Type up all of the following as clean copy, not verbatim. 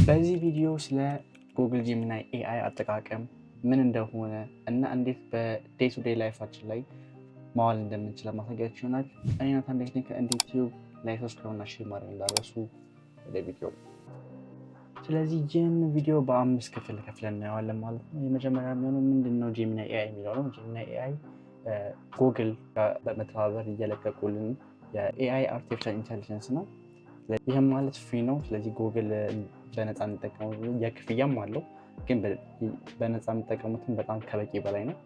በዚህ ቪዲዮ ስለ Google Gemini AI አጠቃቀም ምን እንደሆነ እና እንዴት በ day to day life ኣችን ላይ ማዋል እንደምንችል ማሳያችሁ ይሆናል። እኔ ናታን ቴክኒክ ከእንዴት ቲዩብ። Like፣ subscribe እና share ማድረግ እንዳትረሱ። ወደ ቪዲዮ። ስለዚህ ይህን ቪዲዮ በአምስት ክፍል ከፍለን እናየዋለን ማለት ነው። የመጀመሪያ የሚሆነው ምንድን ነው Gemini AI የሚለው ነው። Gemini AI ጉግል በመተባበር እየለቀቁልን የ AI artificial intelligence ነው። ይህም ማለት free ነው። ስለዚህ ጉግል በነፃ እንጠቀሙ፣ የክፍያም አለው፣ ግን በነፃ የምጠቀሙትን በጣም ከበቂ በላይ ነው።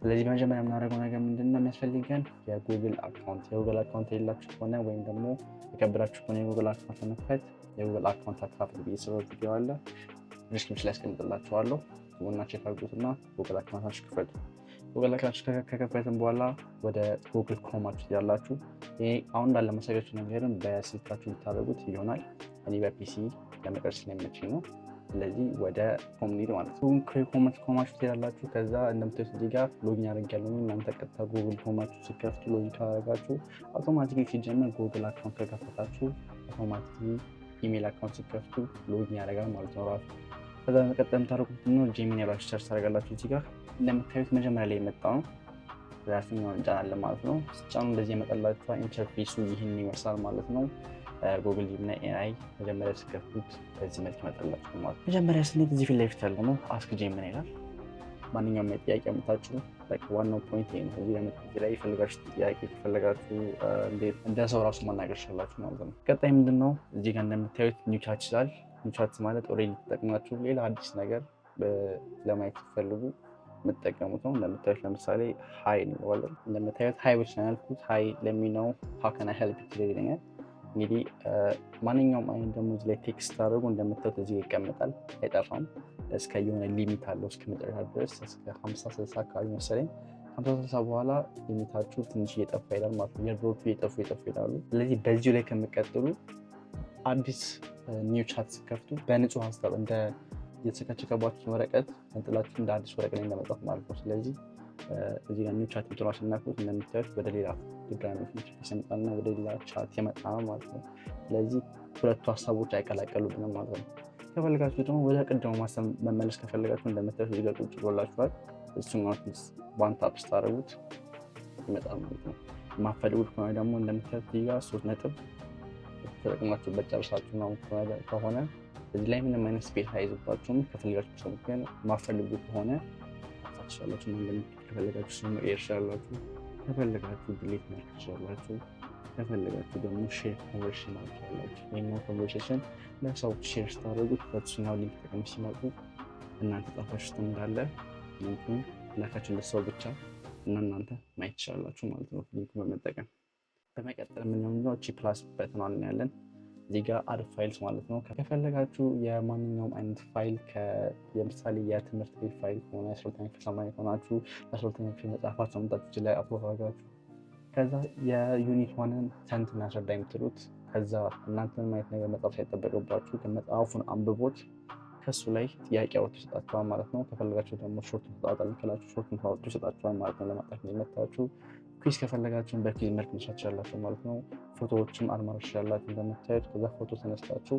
ስለዚህ በመጀመሪያ የምናደርገው ነገር ምንድን ነው? የሚያስፈልገን የ Google account። የ Google account የሌላችሁ ከሆነ ወይም ደግሞ የከበዳችሁ ከሆነ የ Google account ለመክፈት የ Google account አከፋፈት ብዬ የሰራሁት ቪዲዮ አለ። Description ላይ አስቀምጥላችኋለሁ። እና check አድርጉት እና Google account ኣችሁ ክፈቱ። Google account ከከፈትን በኋላ ወደ Google Chrome ኣችሁ ትሄዳላችሁ። ይሄ አሁን እንዳለ ማሳያችሁ ነገርን በስልካችሁ ልታደርጉት ይሆናል። እኔ በ PC ለመቅረጽ ስለሚመቸኝ ነው። ስለዚህ ወደ Chrome እንሂድ ማለት ነው። Chrome ኣችሁ ትሄዳላችሁ። ከዛ እንደምታዩት እዚህ ጋር login አድርጌያለሁ። እናንተ ቀጥታ Google Chrome ኣችሁ ስትከፍቱ login ካደረጋችሁ automatically ሲጀምር Google account ከከፈታችሁ automatically email account ስትከፍቱ login ያደርጋል ማለት ነው ራሱ። ከዛ በመቀጠል የምታደርጉት ነው Gemini ብላችሁ search ታደርጋላችሁ። እዚህ ጋር እንደምታዩት መጀመሪያ ላይ የመጣው ነው። ራስኛውን እንጫናለን ማለት ነው። ስጫኑ እንደዚህ የመጣላችኋል። Interface ኡ ይህን ይመስላል ማለት ነው። Google Gemini AI መጀመሪያ ስከፍቱት በዚህ መልክ ይመጣላችሁ ማለት ነው። መጀመሪያ ስንሄድ እዚህ ፊት ለፊት ያለው ነው Ask Gemini ይላል። ማንኛውም ጥያቄ አምጥታችሁ፣ ዋናው point ይሄ ነው። እዚህ ላይ የፈለጋችሁ ጥያቄ ከፈለጋችሁ እንዴት እንደ ሰው ራሱ ማናገር ትችላላችሁ ማለት ነው። ቀጣይ ምንድን ነው? እዚህ ጋር እንደምታዩት new chat ይላል። New chat ማለት already ተጠቅማችሁ ሌላ አዲስ ነገር ለማየት ሲፈልጉ የምትጠቀሙት ነው። እንደምታዩት ለምሳሌ hi እንለዋለን። እንደምታዩት hi ብቻ ነው ያልኩት። "Hi, let me know how can I help you" ይለኛል። እንግዲህ ማንኛውም አይነት ደግሞ እዚህ ላይ text ታደርጉ እንደምታዩት እዚህ ይቀመጣል፣ አይጠፋም። እስከ የሆነ limit አለው፣ እስከ መጨረሻ ድረስ እስከ 50 60 አካባቢ መሰለኝ። 50 60 በኋላ limit ኣችሁ ትንሽ እየጠፋ ይላል ማለት ነው። የድሮቹ እየጠፉ እየጠፉ ይላሉ። ስለዚህ በዚሁ ላይ ከሚቀጥሉ አዲስ new chat ስትከፍቱ በንጹህ ሀሳብ እንደ የተሰከቸከባችሁን ወረቀት ነጥላችሁ እንደ አዲስ ወረቀት ላይ እንደመጻፍ ማለት ነው። ስለዚህ እዚህ ጋር new chat የምትለዋን ስናኩት እንደምታዩት ወደ ሌላ ድጋሚ ይሰምጣልና ወደ ሌላ chat የመጣ ነው ማለት ነው። ስለዚህ ሁለቱ ሀሳቦች አይቀላቀሉብንም ማለት ነው። ከፈለጋችሁ ደግሞ ወደ ቅድሙ ማሰብ መመለስ ከፈለጋችሁ እንደምታዩት እዚህ ጋር ቁጭ ብሎላችኋል። እሱን one tap ስታደርጉት ይመጣል ማለት ነው። የማትፈልጉት ከሆነ ደግሞ እንደምታዩት እዚህ ጋር ሶስት ነጥብ ተጠቅማችሁበት ጨርሳችሁ ነው ከሆነ እዚህ ላይ ምንም አይነት space አይዝባችሁም። ከፈለጋችሁ ሰው ግን የማትፈልጉ ከሆነ ማጥፋት ትችላላችሁ። ከፈለጋችሁ ስም መቀየር ትችላላችሁ። ከፈለጋችሁ delete ማድረግ ትችላላችሁ። ከፈለጋችሁ ደግሞ share conversation ማለት ትችላላችሁ። ይህኛው conversation ለሰው share ስታደርጉት በሱኛው link ጥቅም ሲመጡ እናንተ ጻፋችሁት እንዳለ link ኡን ላካችሁ ለሰው ብቻ እና እናንተ ማየት ትችላላችሁ ማለት ነው link ኡን በመጠቀም። በመቀጠል የምንለው እቺ plus button ኗን እናያለን። እዚህ ጋር add files ማለት ነው። ከፈለጋችሁ የማንኛውም አይነት ፋይል፣ ለምሳሌ የትምህርት ቤት ፋይል ከሆነ፣ 12ኛ ክፍል ተማሪ ከሆናችሁ 12ኛ ክፍል መጽሐፋችሁ አምጣችሁ ላይ upload አድርጋችሁ ከዛ የ unit one ን ተንትን አስረዳ የምትሉት፣ ከዛ እናንተን ማየት ነገር መጻፍ ሳይጠበቅባችሁ መጽሐፉን አንብቦት ከሱ ላይ ጥያቄ አውጥቶ ይሰጣችኋል ማለት ነው። ከፈለጋችሁ ደግሞ short note ካላችሁ short note አውጥቶ ይሰጣችኋል ማለት ነው። ለማጥናት እንዲመቻችሁ quiz ከፈለጋችሁን በ quiz መልክ መስራት ትችላላችሁ ማለት ነው። ፎቶዎችም add ማድረግ ትችላላችሁ እንደምታዩት። ከዛ ፎቶ ተነስታችሁ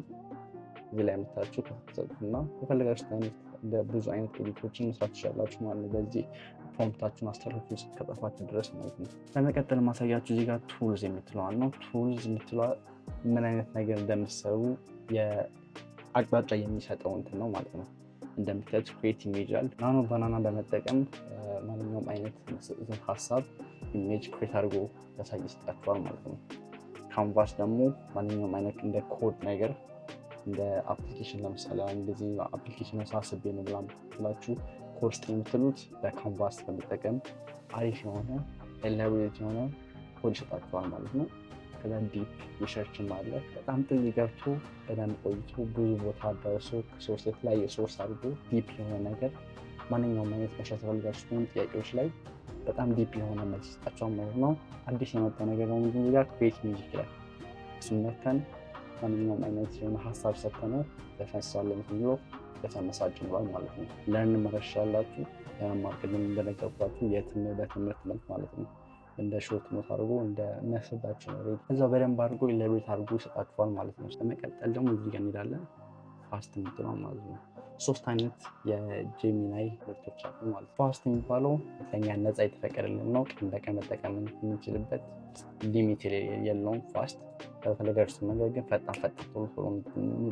እዚህ ላይ ያመጣችሁ ከተሰጡና የፈለጋችሁት አይነት ብዙ አይነት edit ኦችን መስራት ትችላላችሁ ማለት ነው። በዚህ prompt ኣችሁን አስተላልፉ ከጠፋችሁ ድረስ ማለት ነው። በመቀጠል ማሳያችሁ እዚህ ጋር tools የምትለዋን ነው። Tools የምትለዋ ምን አይነት ነገር እንደምትሰሩ የአቅጣጫ የሚሰጠው እንትን ነው ማለት ነው። እንደምታዩት create image አለ። Nano Banana በመጠቀም ማንኛውም አይነት ሀሳብ image create አድርጎ ያሳይ ይሰጣችኋል ማለት ነው። Canvas ደግሞ ማንኛውም አይነት እንደ ኮድ ነገር፣ እንደ application፣ ለምሳሌ እንደዚህ application አስቤ ነው ብላችሁ ኮድ ስጥ የምትሉት በ Canvas በመጠቀም አሪፍ የሆነ elaborate የሆነ ኮድ ይሰጣችኋል ማለት ነው። ከዛ deep research ም አለ። በጣም ጥልቅ ገብቶ በደንብ ቆይቶ ብዙ ቦታ ደርሶ ከ source የተለያየ source አድርጎ deep የሆነ ነገር ማንኛውም አይነት መስራት የፈልጋችሁን ጥያቄዎች ላይ በጣም deep የሆነ መልስ ይሰጣቸዋል ማለት ነው። አዲስ የመጣው ነገር ደግሞ እዚህ ጋር create music ይላል። እሱን ነክተን ማንኛውም አይነት የሆነ ሀሳብ ሰጥተነው ዘፈን ስራለን ብሎ ዘፈን መስራት ጀምሯል ማለት ነው። Learn ማድረግ ትችላላችሁ። ለመማር ቅድም እንደነገርኳችሁ በትምህርት መልክ ማለት ነው። እንደ short note አድርጎ እንደሚያስረዳችሁ ነው። እዛው በደንብ አድርጎ elaborate አድርጎ ይሰጣችኋል ማለት ነው። ለመቀጠል ደግሞ እዚህ ጋር እንሄዳለን። Fast የምትለው ማለት ነው። ሶስት አይነት የ Gemini ምርቶች አሉ ማለት ነው። Fast የሚባለው ለኛ ነፃ የተፈቀደልን ነው። ቀን በቀን መጠቀም የምንችልበት፣ limit የለውም። Fast በፈለጋችሁት ነገር ግን ፈጣን ፈጣን ቶሎ ቶሎ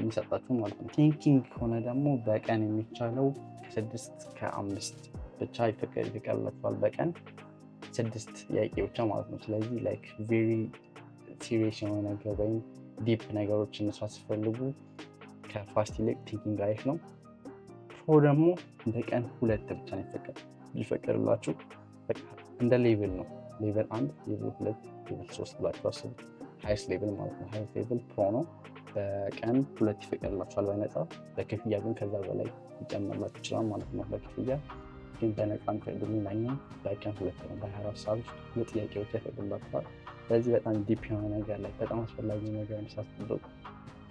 የሚሰጣችሁ ማለት ነው። Thinking ከሆነ ደግሞ በቀን የሚቻለው ከስድስት ከአምስት ብቻ ይፈቀድላችኋል፣ በቀን ስድስት ጥያቄ ብቻ ማለት ነው። ስለዚህ like very serious የሆነ ነገር ወይም deep ነገሮችን መስራት ሲፈልጉ ከ fast ይልቅ thinking አሪፍ ነው። Pro ደግሞ በቀን ሁለት ብቻ ነው ይፈቀድላችሁ። እንደ level ነው። Level 1፣ level 2፣ level 3 ብላችሁ አስቡት። Highest level ማለት ነው። Highest level pro ነው። በቀን ሁለት ይፈቀድላችኋል በነፃ። በክፍያ ግን ከዛ በላይ ሊጨመርላችሁ ይችላል ማለት ነው። በክፍያ ግን በነፃ የሚፈቅዱልኝ ለኛ በቀን ሁለት ነው። በ24 ሰዓት ውስጥ ሁለት ጥያቄዎች ይፈቅዱላችኋል። ስለዚህ በጣም deep የሆነ ነገር ላይ፣ በጣም አስፈላጊ ነገር መስራት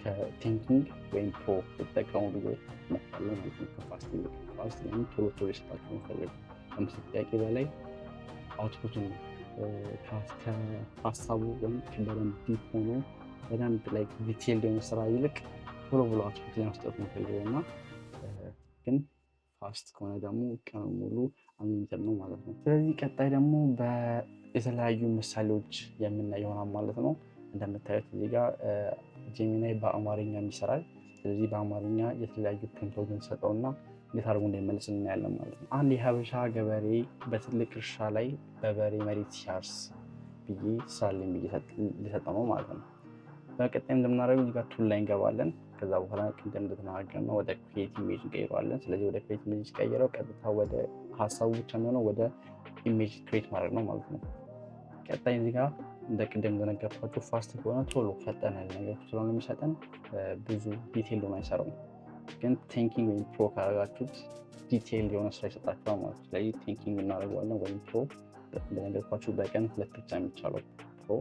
ከ thinking ወይም pro ብትጠቀሙ ብዬ እመክራለሁ ማለት ነው። ከ fast ይልቅ fast ወይም ቶሎ ቶሎ የሰጣችሁ የሚፈልጉ ከአምስት ጥያቄ በላይ output ኡን ከሀሳቡ ወይም በደንብ deep ሆኖ በደንብ like detail የሆነ ስራ ይልቅ ቶሎ ብሎ output ለመስጠት የሚፈልገው እና ግን fast ከሆነ ደግሞ ቀኑ ሙሉ unlimited ነው ማለት ነው። ስለዚህ ቀጣይ ደግሞ የተለያዩ ምሳሌዎች የምናይ ይሆናል ማለት ነው። እንደምታዩት እዚህ ጋር Gemini በአማርኛም ይሰራል። ስለዚህ በአማርኛ የተለያዩ prompt ኦችን ሰጠውና እንዴት አድርጎ እንደሚመልስ እናያለን ማለት ነው። አንድ የሀበሻ ገበሬ በትልቅ እርሻ ላይ በበሬ መሬት ሲያርስ ብዬ ስራልኝ ብዬ ሊሰጠው ነው ማለት ነው። በቀጣይ እንደምናደርገው እዚህ ጋር tool ላይ እንገባለን። ከዛ በኋላ ቅድም እንደተናገርነው ወደ create image እንቀይረዋለን። ስለዚህ ወደ create image ሲቀይረው ቀጥታ ወደ ሀሳቡ ብቻ የሚሆነው ወደ image create ማድረግ ነው ማለት ነው። ቀጣይ እዚህ ጋር እንደ ቅድም እንደነገርኳችሁ fast ከሆነ ቶሎ ፈጠን ያለ ነገር ስለሆነ የሚሰጠን ብዙ detail ሆኖ አይሰራውም። ግን thinking ወይም pro ካደረጋችሁት detail የሆነ ስራ ይሰጣችኋል ማለት ነው። ስለዚህ thinking እናደርገዋለን ወይም pro፣ እንደነገርኳችሁ በቀን ሁለት ብቻ የሚቻለው pro።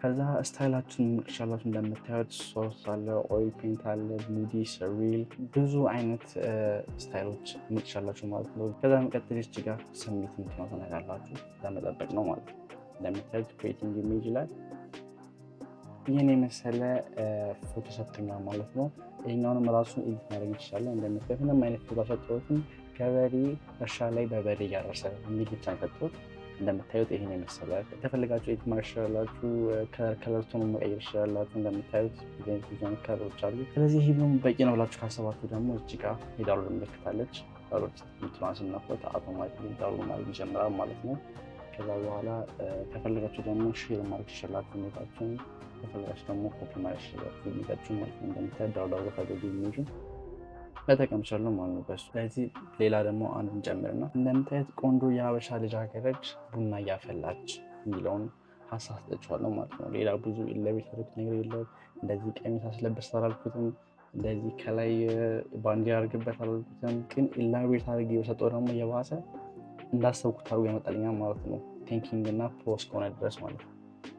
ከዛ style ኣችሁን ምርጫላችሁ። እንደምታዩት ሶስት አለ፣ oil paint አለ፣ moody፣ surreal፣ ብዙ አይነት style ኦች ምርጫላችሁ ማለት ነው። ከዛ መቀጠል እዚህ ጋር submit የምትለው ትነካላችሁ፣ ለመጠበቅ ነው ማለት ነው። እንደምታዩት creating image ይላል። ይህን የመሰለ ፎቶ ሰጥቶኛል ማለት ነው። ይሄኛውንም ራሱን edit ማድረግ እንችላለን። እንደምታዩት ምንም አይነት ፎቶ አልሰጠሁትም። ገበሬ እርሻ ላይ በበሬ እያረሰ የሚል ብቻ ነው የሰጠሁት። እንደምታዩት ይህን የመሰለ ከፈለጋችሁ edit ማድረግ ትችላላችሁ። Color tone ኡ መቀየር ትችላላችሁ። እንደምታዩት ብዙ አይነት color ኦች አሉ። ስለዚህ ይህ በቂ ነው ብላችሁ ካሰባችሁ ደግሞ እዚህ ጋር የ download ምልክት አለች። Download የምትለዋን ስነካት automatically download ማድረግ ይጀምራል ማለት ነው። ከዛ በኋላ ከፈለጋችሁ ደግሞ share ማድረግ ትችላላችሁ image ኣችሁን። ከፈለጋችሁ ደግሞ ኮፒ ማድረግ ትችላላችሁ image ኣችሁን ማለት ነው። እንደምታዩት download አድርጎ image ኡን መጠቀም ይችላሉ ማለት ነው በሱ። ስለዚህ ሌላ ደግሞ አንድ እንጨምርና እንደምታየት ቆንጆ የሀበሻ ልጃገረድ ቡና እያፈላች የሚለውን ሀሳብ ሰጥቼዋለሁ ማለት ነው። ሌላ ብዙ ለቤት ያደረኩት ነገር የለም። እንደዚህ ቀሚስ አስለብስ አላልኩትም። እንደዚህ ከላይ ባንዲራ አድርግበት አላልኩትም። ግን elaborate አድርጌ በሰጠው ደግሞ የባሰ እንዳሰብኩት አድርጎ ያመጣልኛል ማለት ነው። Thinking እና pro እስከሆነ ድረስ ማለት ነው።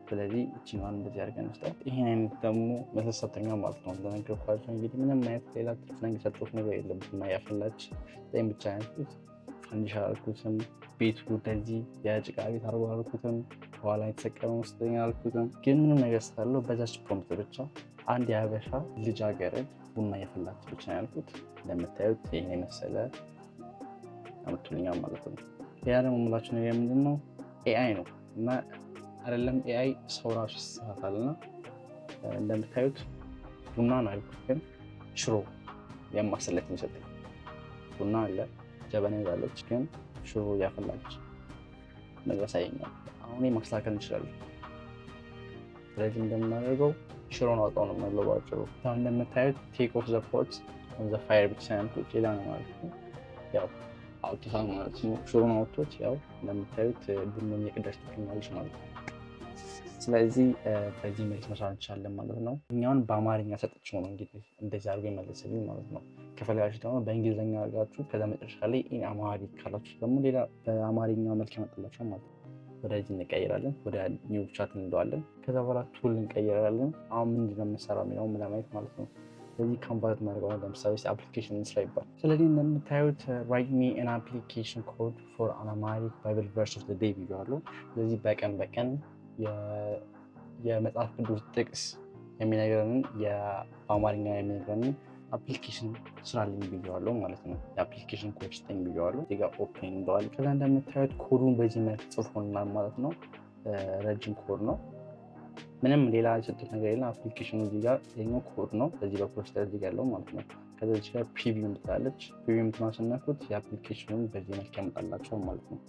ስለዚህ እችኛዋን እንደዚህ አድርገን ውስጠው ይሄን አይነት ደግሞ ምስል ሰጥቶኛል ማለት ነው። እንደነገርኳቸው እንግዲህ ምንም አይነት ሌላ ትርፍ ነገር የሰጠሁት ነገር የለም። ቡና እያፈላች ዘጠኝ ብቻ ያልኩት፣ ፈንዲሻ አላልኩትም። ቤቱ እንደዚህ የጭቃ ቤት አድርጎ አላልኩትም። በኋላ የተሰቀለውን ስጠኝ አላልኩትም። ግን ምንም ነገር ስላለው በዛች prompt ብቻ አንድ የሀበሻ ልጃገረድ ቡና እየፈላች ብቻ ነው ያልኩት። እንደምታዩት ይህን የመሰለ አምጥቶልኛል ማለት ነው። ሌላ ደግሞ የምላችሁ ነገር ምንድን ነው? AI ነው እና አይደለም AI ሰው ራሱ ይሳሳታል። እና እንደምታዩት ቡና ነው ያልኩት፣ ግን ሽሮ የማሰለት የሚሰጠኝ ቡና አለ፣ ጀበና ይዛለች፣ ግን ሽሮ እያፈላች ነገር ያሳየኛል። አሁን ማስተካከል እንችላለን። ስለዚህ እንደምናደርገው ሽሮን አውጣው ነው የምንለው ባጭሩ። አሁን እንደምታዩት take off the pot on the fire ብቻ ያልኩት ሌላ ነው ማለት ነው። ያው አውጥቶታል ማለት ነው። ሽሮን አውጥቶት ያው እንደምታዩት ቡናን እየቀዳች ትገኛለች ማለት ነው። ስለዚህ በዚህ መልክ መስራት እንችላለን ማለት ነው። እኛውን በአማርኛ ሰጥቼው ነው እንግዲህ እንደዚህ አድርጎ የመለስልኝ ማለት ነው። ከፈለጋችሁ ደግሞ በእንግሊዝኛ አድርጋችሁ ከዛ መጨረሻ ላይ in Amharic ካላችሁ ደግሞ ሌላ በአማርኛ መልክ ያመጣላችኋል ማለት ነው። ወደዚህ እንቀይራለን፣ ወደ new chat እንለዋለን። ከዛ በኋላ tool እንቀይራለን። አሁን ምንድን ነው የምንሰራው የሚለውን ለማየት ማለት ነው። ስለዚህ canvas እናደርገዋለን። ለምሳሌ application እንስራ ይባል። ስለዚህ እንደምታዩት "Write me an application code for an Amharic Bible verse of the day" ብያለሁ። ስለዚህ በቀን በቀን የመጽሐፍ ቅዱስ ጥቅስ የሚነግረንን፣ በአማርኛ የሚነግረንን Application ስራልኝ ብየዋለሁ ማለት ነው። የ application code ስጠኝ ብየዋለሁ። እዚህ ጋር open ብለዋል። ከዛ እንደምታዩት ኮዱን በዚህ መልክ ጽፎልናል ማለት ነው። ረጅም ኮድ ነው። ምንም ሌላ የሰጡት ነገር የለም። Application ኑ እዚህ ጋር ይኸኛው ኮድ ነው። በዚህ በኩል ስታይ እዚህ ጋር ያለው ማለት ነው። ከዛ እዚህ ጋር preview ምትላለች። Preview ምትለዋን ስትነኩት የ application ኑን በዚህ መልክ ያመጣላቸዋል ማለት ነው።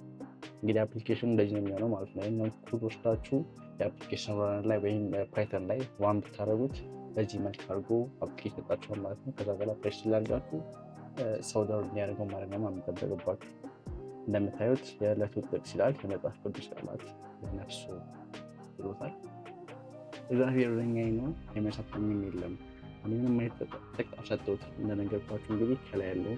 እንግዲህ application ኑ እንደዚህ ነው የሚሆነው ማለት ነው። ይህኛውን ኮድ ወስዳችሁ የ application runner ላይ ወይም Python ላይ run ብታደረጉት በዚህ መልክ አድርጎ application ይሰጣችኋል ማለት ነው። ከዛ በኋላ ፕሬስ ስላልጋችሁ ሰው download እንዲያደርገው ማድረግ ነው የሚጠበቅባችሁ። እንደምታዩት የዕለቱ ጥቅስ ይላል፣ የመጽሐፍ ቅዱስ ቃላት ለነፍሱ ብሎታል። እግዚአብሔር እረኛዬ ነው፣ የሚያሳጣኝም የለም። እኔ ምንም አይነት ጥቅስ አልሰጠሁትም። እንደነገርኳችሁ እንግዲህ ከላይ ያለው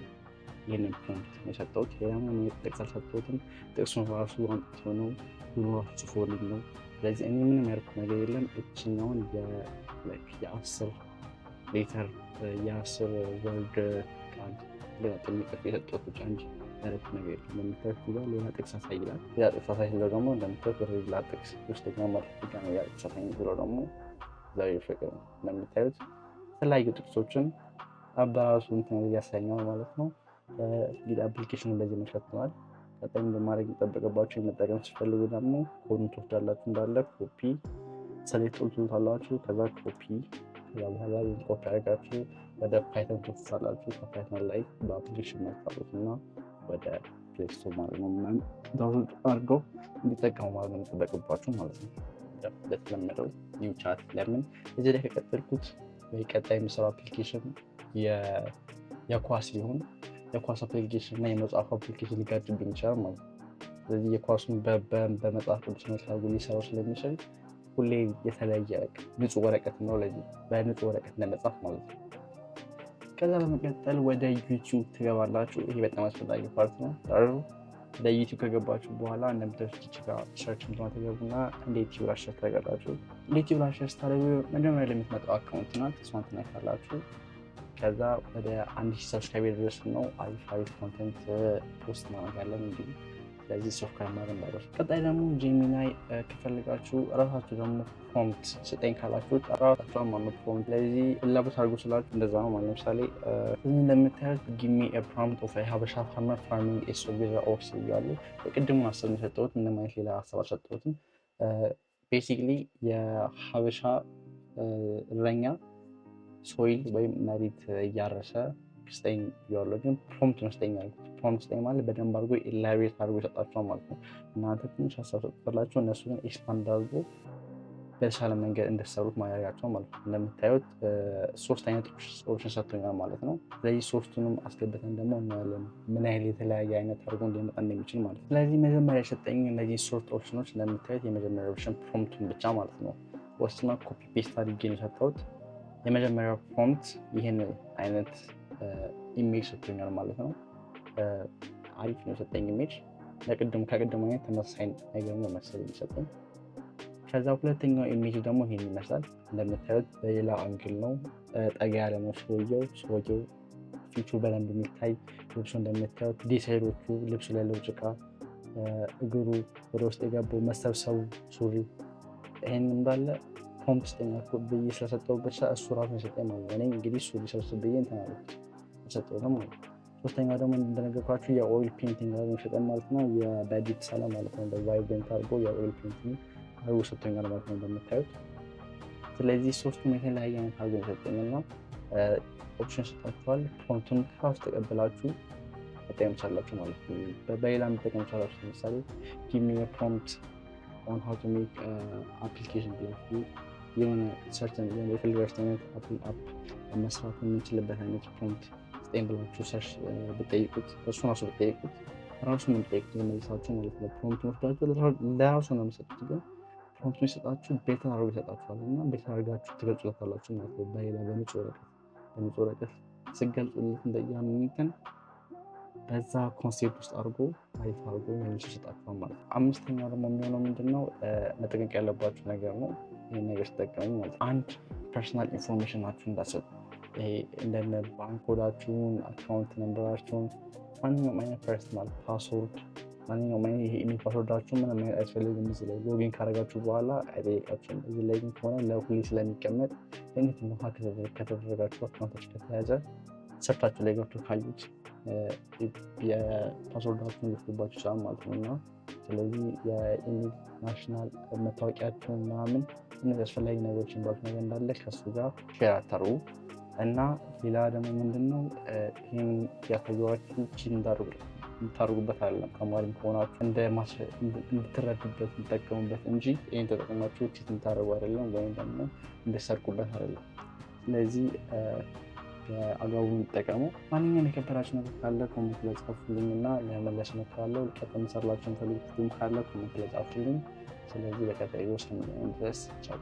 ይህንን prompt ነው የሰጠሁት። ሌላ ምንም አይነት ጥቅስ አልሰጠሁትም። ጥቅሱን ራሱ አምጥቶ ነው፣ ብሎ ራሱ ጽፎልኝ ነው። ስለዚህ እኔ ምንም ያልኩት ነገር የለም። እችኛውን የ10 letter፣ የ10 word ቃል ገጣጥሜ ጽፌ የሰጠሁት ብቻ እንጂ ያደረኩት ነገር የለም። እንደምታዩት ጋር ሌላ ጥቅስ አሳይ ይላል። ሌላ ጥቅስ አሳይ ስለው ደግሞ እንደምታዩት ወደ ሌላ ጥቅስ ሶስተኛ ማለት ድጋሚ ሌላ ጥቅስ አሳይ ስለው ደግሞ እግዚአብሔር ፍቅር ነው። እንደምታዩት የተለያዩ ጥቅሶችን በራሱ እንትን እያሳኘዋል ማለት ነው። እንግዲህ application ኑ በዚህ መልክ መጥቷል። ቀጣይ በማድረግ የሚጠበቅባቸው የመጠቀም ሲፈልጉ ደግሞ ኮዱን ትወስዳላችሁ፣ እንዳለ copy select all ትሉታላችሁ። ከዛ ኮፒ፣ ከዛ በኋላ ኮፒ አድርጋችሁ ወደ Python ትወስዳላችሁ። ከ Python ላይ በ application መልክ እና ወደ Play Store ማለት ነው ምናምን download አድርገው እንዲጠቀሙ ማለት ነው የሚጠበቅባችሁ ማለት ነው። እንደተለመደው new chat። ለምን እዚህ ላይ ከቀጠልኩት ወይ ቀጣይ የምሰራው application የኳስ ቢሆን የኳስ application እና የመጽሐፍ application ሊጋጭብኝ ይችላል ማለት ነው። ስለዚህ የኳሱን በመጽሐፍ ቅዱስ መልክ አድርጎ ሊሰራው ስለሚችል ሁሌ የተለያየ ንጹህ ወረቀት ነው። ለዚህ በንጹህ ወረቀት ለመጻፍ ማለት ነው። ከዛ በመቀጠል ወደ YouTube ትገባላችሁ። ይሄ በጣም አስፈላጊ part ነው። ወደ YouTube ከገባችሁ በኋላ እንደምታዩት እዚህ ጋር search ምትለዋ ትገቡና እንዴት ዩቲዩብ ብላችሁ search ታደርጋላችሁ። እንዴት ዩቲዩብ ብላችሁ search ስታደርጉ መጀመሪያ ላይ የምትመጣው account ናት። እሷን ትነካላችሁ። ከዛ ወደ 1000 subscriber ድረስ ነው፣ አሪፍ አሪፍ content post እናደርጋለን እንዲሁም። ስለዚህ subscribe ማድረግ እንዳይረሱ። ቀጣይ ደግሞ Gemini ከፈልጋችሁ እራሳችሁ ደግሞ prompt ስጠኝ ካላችሁት ራሳችሁ ማነው prompt። ስለዚህ ፍላጎት አድርጎ ስላችሁ እንደዛ ነው ማለት። ለምሳሌ እዚህ እንደምታዩት "Give me prompt of ሀበሻ farmer farming a soil with ox" እያሉ የቅድሙን ሀሳብ የሰጠሁት፣ ምንም አይነት ሌላ ሀሳብ አልሰጠሁትም። Basically የሀበሻ እረኛ soil ወይም መሬት እያረሰ ስጠኝ ብዬዋለሁ። ግን prompt ነው ስጠኝ ያልኩት። Prompt ስጠኝ ማለት በደንብ አድርጎ elaborate አድርጎ ይሰጣቸዋል ማለት ነው። እናንተ ትንሽ ሀሳብ ሰጡታላቸው፣ እነሱ ግን expand አድርጎ በተሻለ መንገድ እንደሰሩት ማድረጋቸው ማለት ነው። እንደምታዩት ሶስት አይነት option ሰጥቶኛል ማለት ነው። ስለዚህ ሶስቱንም አስገብተን ደግሞ እናያለን ምን ያህል የተለያየ አይነት አድርጎ እንዲመጣ እንደሚችል ማለት ነው። ስለዚህ መጀመሪያ የሰጠኝ እነዚህ ሶስት ኦፕሽኖች እንደምታዩት የመጀመሪያ option prompt ኡን ብቻ ማለት ነው ወስና copy paste አድርጌ ነው የሰጠሁት። የመጀመሪያው prompt ይህን አይነት image ሰጥቶኛል ማለት ነው። አሪፍ ነው የሰጠኝ image። ለቅድም ከቅድሙ አይነት ተመሳሳይ ነገር ነው መሰለኝ የሚሰጠኝ። ከዛ ሁለተኛው image ደግሞ ይሄን ይመስላል። እንደምታዩት በሌላ angle ነው፣ ጠጋ ያለ ነው ሰውየው። ሰውየው ፊቱ በደንብ የሚታይ፣ ልብሱ እንደምታዩት detail ኦቹ፣ ልብሱ ላይ ያለው ጭቃ፣ እግሩ ወደ ውስጥ የገባው መሰብሰቡ፣ ሱሪ፣ ይሄን እንዳለ prompt ስጠኝ ብዬ ስለሰጠው ብቻ እሱ ራሱ የሰጠኝ ማለት ነው። እኔ እንግዲህ ሱሪ ሰብስብ ብዬ እንትን አልኩት፣ አልሰጠሁትም ማለት ነው። ሶስተኛው ደግሞ እንደነገርኳችሁ የ oil painting ላይ የሚሰጠን ማለት ነው። በእጅ የተሳለ ማለት ነው። Vibrant አድርጎ የ oil painting አድርጎ ሰጥቶኛል ማለት ነው እንደምታዩት። ስለዚህ ሶስቱም የተለያየ አይነት አድርጎ የሰጠኝ እና option ሰጣችኋል። Prompt ኡን ከራሱ ተቀብላችሁ መጠቀም ቻላችሁ ማለት ነው። በሌላ መጠቀም ቻላችሁ። ለምሳሌ "Give me prompt on how to make application" ብላችሁ የሆነ certain የፈለጋችሁት አይነት app መስራት የምንችልበት አይነት prompt ስጠኝ ብላችሁ search ብጠይቁት፣ እሱን ራሱ ብጠይቁት፣ ራሱ ነው የምጠይቁት መልሳችሁ ማለት ነው። Prompt ወስዳችሁ ለራሱ ነው የምሰጡት፣ ግን prompt ኡን ይሰጣችሁ better አድርጎ ይሰጣችኋል እና better አድርጋችሁ ትገልጹለታላችሁ ማለት ነው። በሌላ በንጹህ ወረቀት ስገልጹለት እንደያንትን በዛ concept ውስጥ አድርጎ አሪፍ አድርጎ መልሶ ይሰጣችኋል ማለት ነው። አምስተኛው ደግሞ የሚሆነው ምንድነው? መጠንቀቅ ያለባችሁ ነገር ነው። ይህን ነገር ሲጠቀሙ ማለት አንድ personal information ኣችሁን እንዳትሰጡ። ይሄ እንደነ ባንክ code ኣችሁን፣ account number ኣችሁን፣ ማንኛውም አይነት personal password ማንኛውም አይነት ይሄ email password ኣችሁ ምንም አይነት አያስፈልግም። እዚህ ላይ login ካደረጋችሁ በኋላ አይጠይቃችሁም። እዚህ ላይ ግን ከሆነ ለሁሌ ስለሚቀመጥ anything hack ከተደረጋችሁ፣ account ኣችሁ ከተያዘ፣ ሰርታችሁ ላይ ገብቶ ካዩት የ password ኣችሁን ሊወስዱባችሁ ይችላል ማለት ነው። እና ስለዚህ የ email፣ national መታወቂያችሁን ምናምን እነዚህ አስፈላጊ ነገሮች የሚባሉት ነገር እንዳለ ከሱ ጋር share አታርጉ። እና ሌላ ደግሞ ምንድነው፣ ይህን ያሳየኋችሁ cheat እንድታደርጉበት አይደለም። ተማሪም ከሆናችሁ እንድትረዱበት፣ እንድትጠቀሙበት እንጂ ይህን ተጠቅማችሁ cheat እንድታደርጉ አይደለም፣ ወይም ደግሞ እንድትሰርቁበት አይደለም። ስለዚህ በአግባቡ እንጠቀሙ። ማንኛውም የከበዳችሁ ነገር ካለ comment ላይ ጻፉልኝ እና ለመመለስ እሞክራለሁ። ቀጣይ እንሰራላችሁ የምትፈልጉት ካለ comment ላይ ጻፉልኝ። ስለዚህ በቀጣይ እስከምንገናኝ ድረስ ቻው።